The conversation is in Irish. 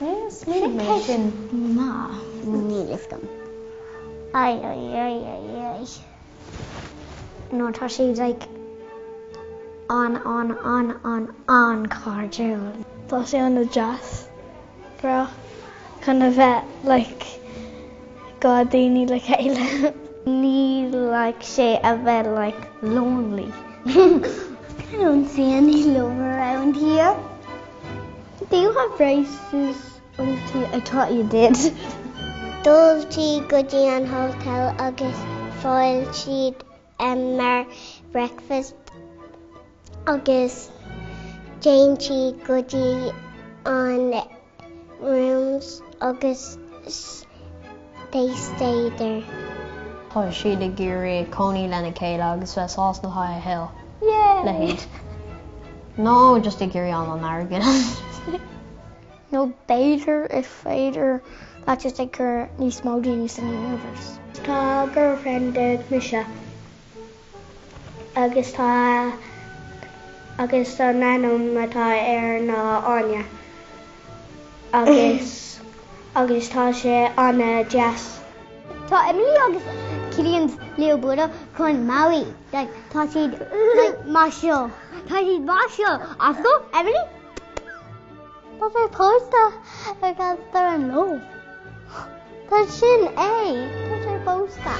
Yeah, smaoinigh mé sin. Maith. Níl fhios agam. Ai ai ai ai ai. No tá siad like an an an an an-chairdiúil. Tá sé an-deas breá chun a bheith like go daoine le chéile. Ní like sé a bheith like lonely. I don't see any love around here. Do you have braces on your teeth? I thought you did. Dul siad go dtí an hotel agus fáil siad mar breakfast agus téann siad go dtí an rooms agus they stay there. Tá siad ag iarraidh cónaí lena chéile agus bheith sásta le haghaidh a shaol. Leithéid. No, just ag iarraidh an airgead. Nó b'fhéidir is féidir leat just ag cur níos mó daoine san universe. Tá girlfriend ag mise agus tá agus an ainm atá air ná Áine agus agus tá sé an-deas. Tá Emily agus Cillian Leo Buda chun Maui. Like, tá siad like, mar seo. Tá siad mar seo. Oscar, Emily? Tá sé pósta agus they're in love. Tá sin é. Tá sé pósta.